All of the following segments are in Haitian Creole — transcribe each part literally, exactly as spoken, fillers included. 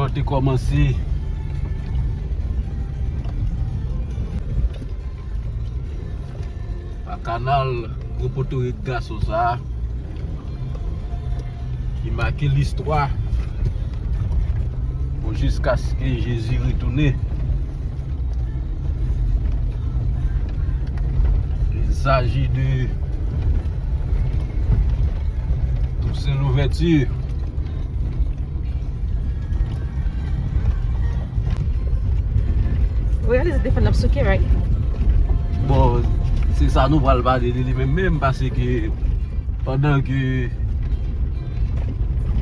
Te kòmanse pa kanal gwo potorik gason sa a ki make listwa pou jiskaske Jezi retounen. Il s'agit de Toussaint Louverture. Ou reyalize telefòn nan ap souke, right? Bon, se sa nou pral pale de li menm menm, paske pandan ke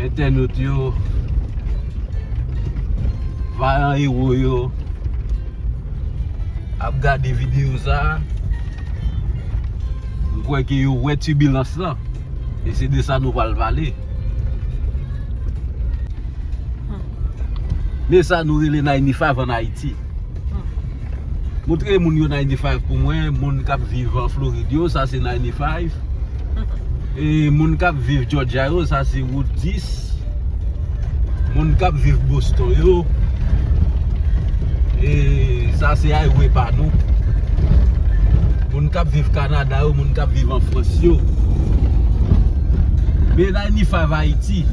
entènot yo, vayan ewo yo ap gade videyo sa a, m kwè ke yo wè tibilans lan. E se de sa nou pral pale. Men sa nou rele ninety-five ann Ayiti. Montre moun yo ninety-five pou mwen, moun k ap viv an Florid yo, sa se ninety-five. E moun k ap viv Georgia yo, sa se wout dis. Moun k ap viv Boston yo, e sa se highway pa nou. Moun k ap viv Kanada yo, moun k ap viv an Frans yo. Men ninety-five Ayiti,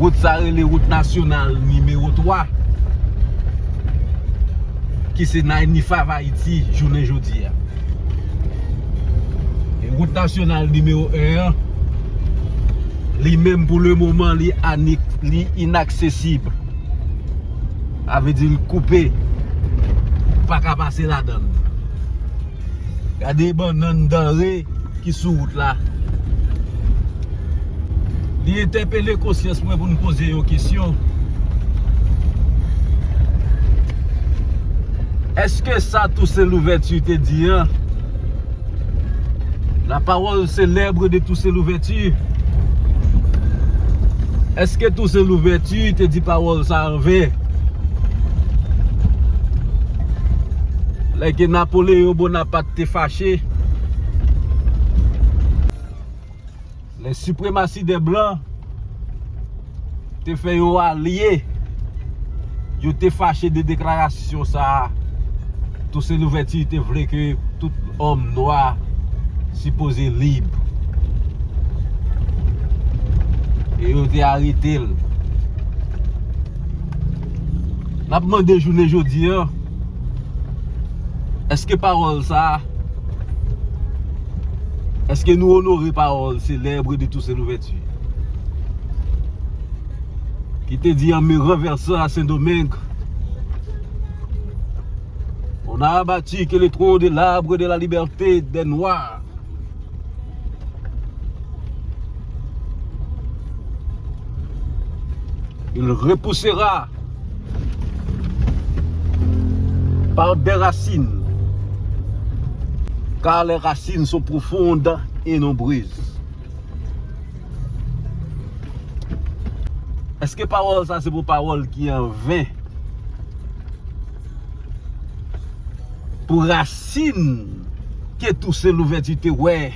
wout sa rele wout nasyonal nimewo twa, ki se ninety-five Ayiti jounen jodi a. E wout nasyonal nimewo en an, li menm pou le moman, li anik-, li inaksesib. Sa vle di l koupe, ou pa ka pase ladan l. Gade bannann danre ki sou wout la. Li entèpele konsyans mwen pou n poze yon kesyon. Èske sa Toussaint Louverture te di an, la parole célèbre de Toussaint Louverture, èske Toussaint Louverture te di pawòl sa anvè? Lè ke Napoleyon Bonapat te fache, lè sipremasi dè blan te fè yo alye, yo te fache de deklarasyon sa a. Toussaint Louverture te vle ke tout òm nwa sipoze lib. E yo te arete l. N ap mande jounen jodi an, èske pawòl sa a, èske nou onore pawòl selèb de Toussaint Louverture, ki te di, en me renversant à Saint-Domingue, on a abattu que le tronc de l'arbre de la liberté des Noirs. Il repoussera par des racines, car les racines sont profondes et nombreuses. Èske pawòl sa se pou pawòl ki an ven? Pou rasin ke Toussaint Louverture te wè,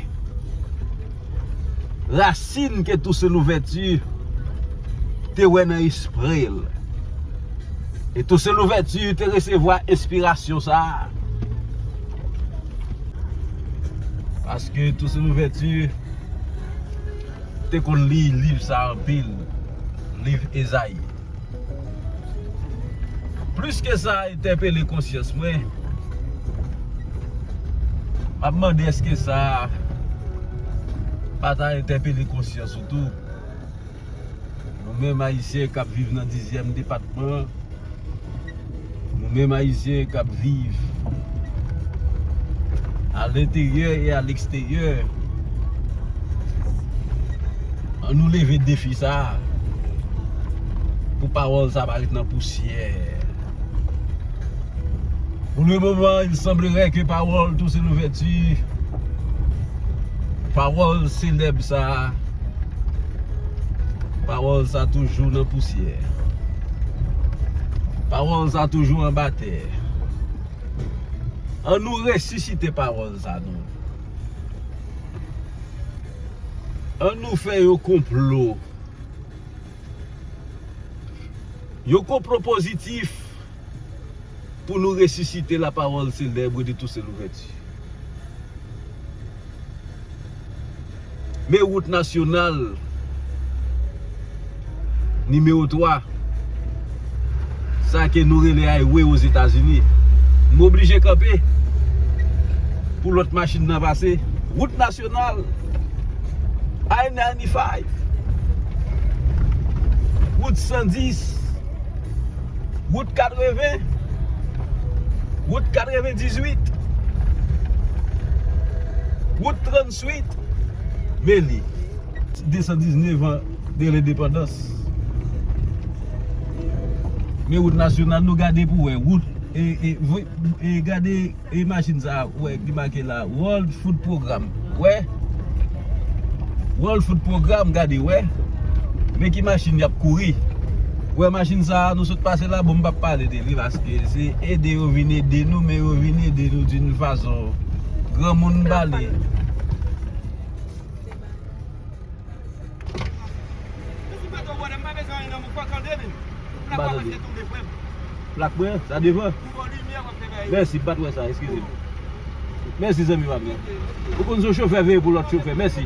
rasin ke Toussaint Louverture te wè nan espre l. E Toussaint Louverture te resevwa enspirasyon sa a. Paske Toussaint Louverture te konn li liv sa anpil, liv Ezayi. Plis ke sa entèpele konsyans mwen, m ap mande èske sa pa ta entèpele konsyans ou tou. Nou menm Ayisyen k ap viv nan dizyèm depatman, nou menm Ayisyen k ap viv à l'intérieur et à l'extérieur, ann nou leve defi sa a pou pawòl sa pa ret nan pousyè. Pour le moment, il semblerait que pawòl Toussaint Louverture, pawòl selèb sa a, pawòl sa toujou nan pousyè. Pawòl sa toujou anba tè. Ann nou resisite pawòl sa, non. Ann nou fè yon konplo. Yo konplo pozitif pou nou resisite lapawòl selèb de tous ses louvertures. Men wout nasyonal nimewo twa, sa ke nou rele highway Ozetazini, m oblije kanpe pou lòt machin nan pase. Wout nasyonal, I ninety-five, wout san dis, wout katreven, wout katrevendizuit, wout trannuit, men li. De san diznèf an de lendepandans. Men wout nasyonal, nou gade pou wè. Wout, e, e, vre- e, gade e machin sa a, wè, ki make la, World Food Program. Wè? World Food Program, gade, wè. Men ki machin y ap kouri. Wè machin sa a, nou sot pase la, bon, m p ap pale de li, paske se ede yo vin ede nou, men yo vin ede nou d'une façon granmoun pale. Mèsi pa twò, brother. M pa bezwen anyen nan men w. Fòk an de men. Plak pa prèske tonbe, frè m. Plak mwen, sa devan. Yon bon limyè w ap fè bay. Mèsi, m pa t wè sa, eskize m. Mèsi, zanmi pa m nan. Ou konn se yon chofè veye pou lòt chofè. Mèsi.